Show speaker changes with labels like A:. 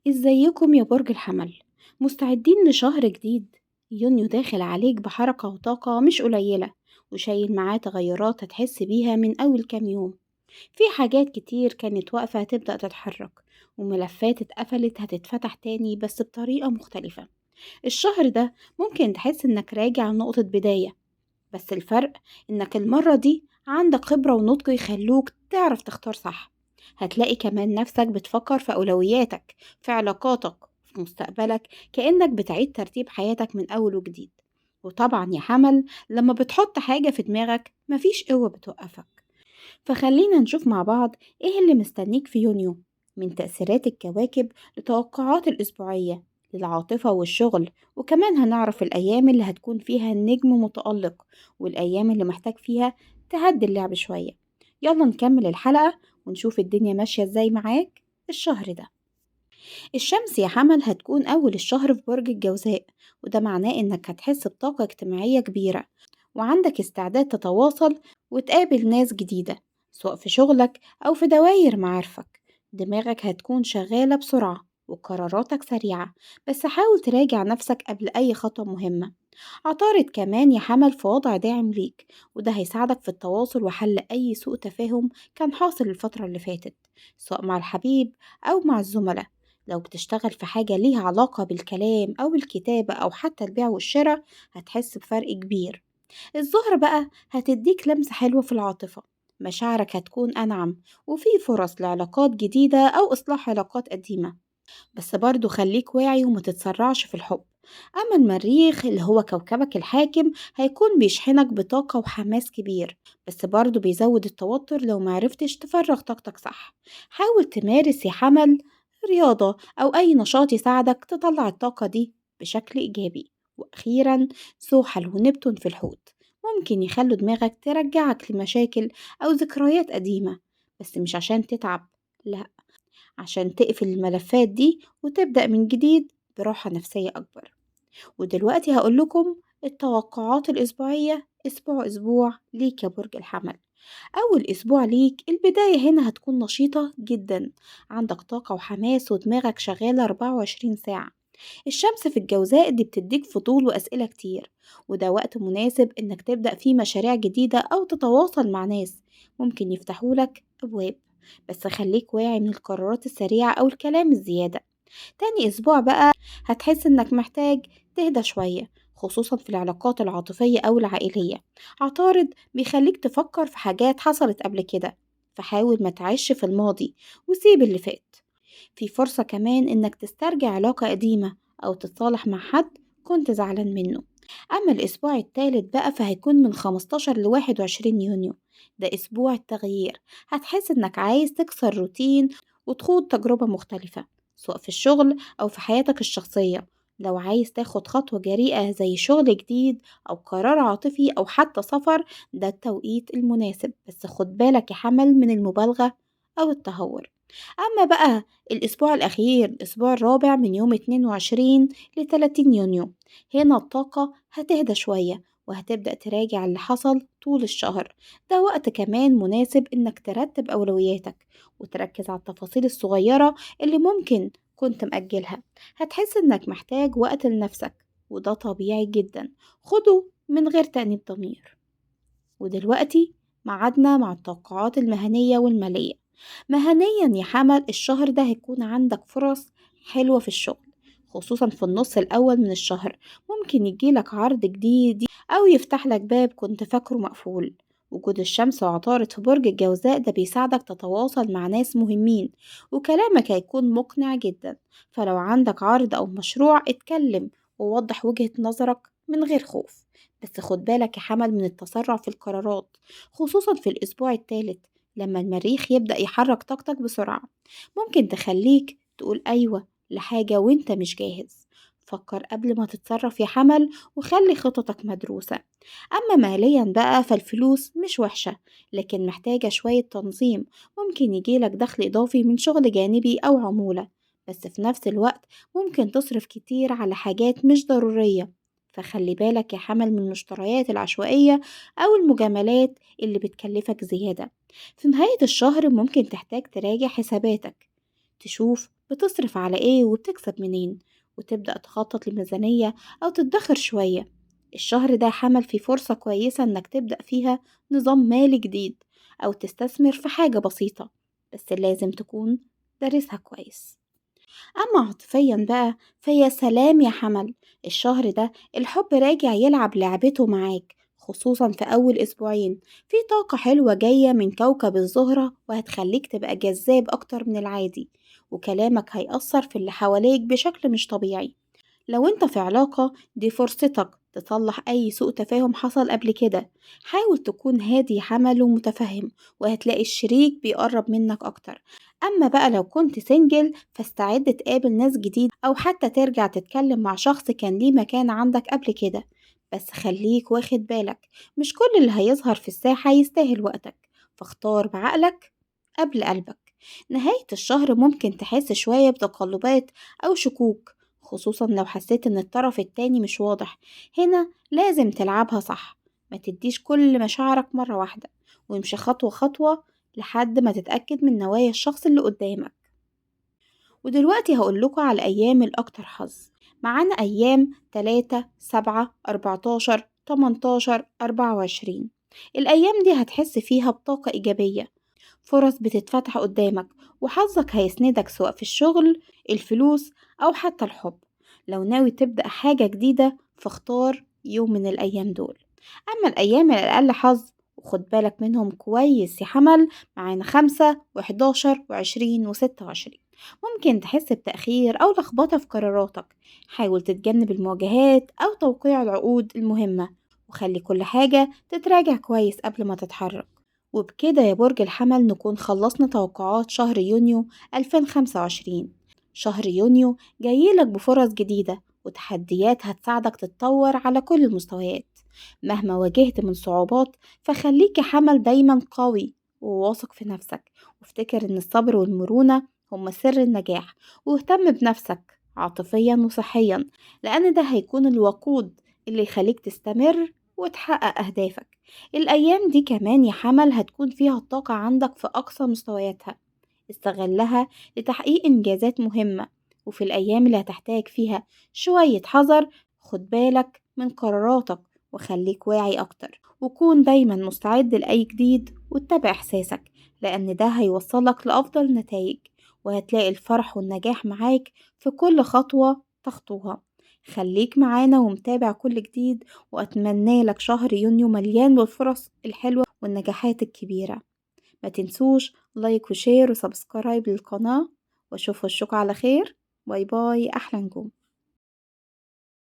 A: ازيكم يا برج الحمل؟ مستعدين لشهر جديد؟ يونيو داخل عليك بحركة وطاقة مش قليلة، وشايل معاه تغيرات هتحس بيها من أول كام يوم. في حاجات كتير كانت واقفة هتبدأ تتحرك، وملفات اتقفلت هتتفتح تاني بس بطريقة مختلفة. الشهر ده ممكن تحس انك راجع لنقطة بداية، بس الفرق انك المرة دي عندك خبرة ونضج يخلوك تعرف تختار صح. هتلاقي كمان نفسك بتفكر في أولوياتك، في علاقاتك، في مستقبلك، كأنك بتعيد ترتيب حياتك من أول وجديد. وطبعا يا حمل، لما بتحط حاجة في دماغك مفيش قوة بتوقفك. فخلينا نشوف مع بعض ايه اللي مستنيك في يونيو، من تأثيرات الكواكب لتوقعات الأسبوعية للعاطفة والشغل، وكمان هنعرف الأيام اللي هتكون فيها النجم متألق والأيام اللي محتاج فيها تهدي اللعب شوية. يلا نكمل الحلقة ونشوف الدنيا ماشية ازاي معاك الشهر ده. الشمس يا حمل هتكون أول الشهر في برج الجوزاء، وده معناه إنك هتحس بطاقة اجتماعية كبيرة، وعندك استعداد تتواصل وتقابل ناس جديدة سواء في شغلك أو في دواير معارفك. دماغك هتكون شغالة بسرعة وقراراتك سريعة، بس حاول تراجع نفسك قبل أي خطوة مهمة. عطارد كمان يا حمل في وضع داعم ليك، وده هيساعدك في التواصل وحل أي سوء تفاهم كان حاصل الفترة اللي فاتت، سواء مع الحبيب أو مع الزملاء. لو بتشتغل في حاجة ليها علاقة بالكلام أو الكتابة أو حتى البيع والشراء هتحس بفرق كبير. الزهرة بقى هتديك لمسة حلوة في العاطفة، مشاعرك هتكون أنعم، وفي فرص لعلاقات جديدة أو إصلاح علاقات قديمة، بس برضو خليك واعي وما تتسرعش في الحب. أما المريخ اللي هو كوكبك الحاكم هيكون بيشحنك بطاقة وحماس كبير، بس برضو بيزود التوتر لو معرفتش تفرغ طاقتك صح. حاول تمارس يا حمل رياضة أو أي نشاط يساعدك تطلع الطاقة دي بشكل إيجابي. وأخيرا زحل ونبتون في الحوت ممكن يخلوا دماغك ترجعك لمشاكل أو ذكريات قديمة، بس مش عشان تتعب، لا، عشان تقفل الملفات دي وتبدأ من جديد براحة نفسية أكبر. ودلوقتي هقول لكم التوقعات الأسبوعية أسبوع أسبوع ليك يا برج الحمل. أول أسبوع ليك البداية هنا هتكون نشيطة جدا، عندك طاقة وحماس ودماغك شغالة 24 ساعة. الشمس في الجوزاء دي بتديك فضول وأسئلة كتير، وده وقت مناسب إنك تبدأ فيه مشاريع جديدة أو تتواصل مع ناس ممكن يفتحولك أبواب، بس خليك واعي من القرارات السريعة أو الكلام الزيادة. تاني أسبوع بقى هتحس إنك محتاج تهدى شوية، خصوصا في العلاقات العاطفية أو العائلية. عطارد بيخليك تفكر في حاجات حصلت قبل كده، فحاول ما تعيش في الماضي وسيب اللي فات. في فرصة كمان إنك تسترجع علاقة قديمة أو تتصالح مع حد كنت زعلان منه. أما الأسبوع الثالث بقى فهيكون من 15 ل 21 يونيو، ده أسبوع التغيير. هتحس إنك عايز تكسر روتين وتخوض تجربة مختلفة سواء في الشغل أو في حياتك الشخصية. لو عايز تاخد خطوة جريئة زي شغل جديد أو قرار عاطفي أو حتى سفر، ده التوقيت المناسب، بس خد بالك يا حمل من المبالغة أو التهور. أما بقى الأسبوع الأخير الأسبوع الرابع من يوم 22 ل 30 يونيو، هنا الطاقة هتهدى شوية وهتبدأ تراجع اللي حصل طول الشهر. ده وقت كمان مناسب إنك ترتب أولوياتك وتركز على التفاصيل الصغيرة اللي ممكن كنت مأجلها. هتحس إنك محتاج وقت لنفسك، وده طبيعي جدا، خده من غير تأنيب ضمير. ودلوقتي معادنا مع التوقعات المهنية والمالية. مهنيا يا حمل الشهر ده هيكون عندك فرص حلوة في الشغل، خصوصا في النص الأول من الشهر. ممكن يجيلك عرض جديد أو يفتح لك باب كنت فاكره مقفول. وجود الشمس وعطارد في برج الجوزاء ده بيساعدك تتواصل مع ناس مهمين، وكلامك هيكون مقنع جدا. فلو عندك عرض أو مشروع اتكلم ووضح وجهة نظرك من غير خوف، بس خد بالك يا حمل من التسرع في القرارات، خصوصا في الأسبوع الثالث لما المريخ يبدأ يحرك طاقتك بسرعة. ممكن تخليك تقول أيوة لحاجة وانت مش جاهز. فكر قبل ما تتصرف يا حمل وخلي خططك مدروسة. أما ماليا بقى فالفلوس مش وحشة، لكن محتاجة شوية تنظيم. ممكن يجيلك دخل إضافي من شغل جانبي أو عمولة، بس في نفس الوقت ممكن تصرف كتير على حاجات مش ضرورية، فخلي بالك يا حمل من المشتريات العشوائية أو المجاملات اللي بتكلفك زيادة. في نهاية الشهر ممكن تحتاج تراجع حساباتك، تشوف بتصرف على إيه وبتكسب منين، وتبدأ تخطط لميزانية أو تدخر شوية. الشهر ده حمل فيه فرصة كويسة إنك تبدأ فيها نظام مالي جديد أو تستثمر في حاجة بسيطة، بس لازم تكون دارسها كويس. أما عاطفيا بقى فيا سلام يا حمل، الشهر ده الحب راجع يلعب لعبته معاك، خصوصا في أول أسبوعين. في طاقة حلوة جاية من كوكب الزهرة وهتخليك تبقى جذاب أكتر من العادي، وكلامك هيأثر في اللي حواليك بشكل مش طبيعي. لو انت في علاقة دي فرصتك تصلح أي سوء تفاهم حصل قبل كده. حاول تكون هادي حمل ومتفهم، وهتلاقي الشريك بيقرب منك أكتر. أما بقى لو كنت single فاستعد تقابل ناس جديد أو حتى ترجع تتكلم مع شخص كان ليه مكان عندك قبل كده، بس خليك واخد بالك مش كل اللي هيظهر في الساحة يستاهل وقتك، فاختار بعقلك قبل قلبك. نهاية الشهر ممكن تحس شوية بتقلبات أو شكوك، خصوصا لو حسيت ان الطرف التاني مش واضح. هنا لازم تلعبها صح، ما تديش كل مشاعرك مرة واحدة، وامشي خطوة خطوة لحد ما تتأكد من نوايا الشخص اللي قدامك. ودلوقتي هقولكوا على الأيام الأكتر حظ. معانا أيام 3 7 14 18 24. الأيام دي هتحس فيها بطاقة إيجابية، فرص بتتفتح قدامك، وحظك هيسندك سواء في الشغل، الفلوس، أو حتى الحب. لو ناوي تبدأ حاجة جديدة فاختار يوم من الأيام دول. أما الأيام الأقل حظ وخد بالك منهم كويس يا حمل، معانا 5 و11 و20 و26. ممكن تحس بتأخير أو لخبطة في قراراتك. حاول تتجنب المواجهات أو توقيع العقود المهمة، وخلي كل حاجة تتراجع كويس قبل ما تتحرك. وبكده يا برج الحمل نكون خلصنا توقعات شهر يونيو 2025. شهر يونيو جايلك بفرص جديدة وتحديات هتساعدك تتطور على كل المستويات. مهما واجهت من صعوبات فخليك يا حمل دايما قوي وواثق في نفسك، وافتكر ان الصبر والمرونة هما سر النجاح، واهتم بنفسك عاطفيا وصحيا، لأن ده هيكون الوقود اللي يخليك تستمر وتحقق أهدافك. الأيام دي كمان يا حمل هتكون فيها الطاقة عندك في أقصى مستوياتها، استغلها لتحقيق إنجازات مهمة. وفي الأيام اللي هتحتاج فيها شوية حذر خد بالك من قراراتك وخليك واعي أكتر، وكون دايما مستعد لأي جديد واتبع إحساسك، لأن ده هيوصلك لأفضل نتائج، وهتلاقي الفرح والنجاح معاك في كل خطوة تخطوها. خليك معانا ومتابع كل جديد، وأتمنى لك شهر يونيو مليان بالفرص الحلوة والنجاحات الكبيرة. ما تنسوش like و share و subscribe للقناة، واشوف وشكم على خير. bye bye، أحلى نجوم.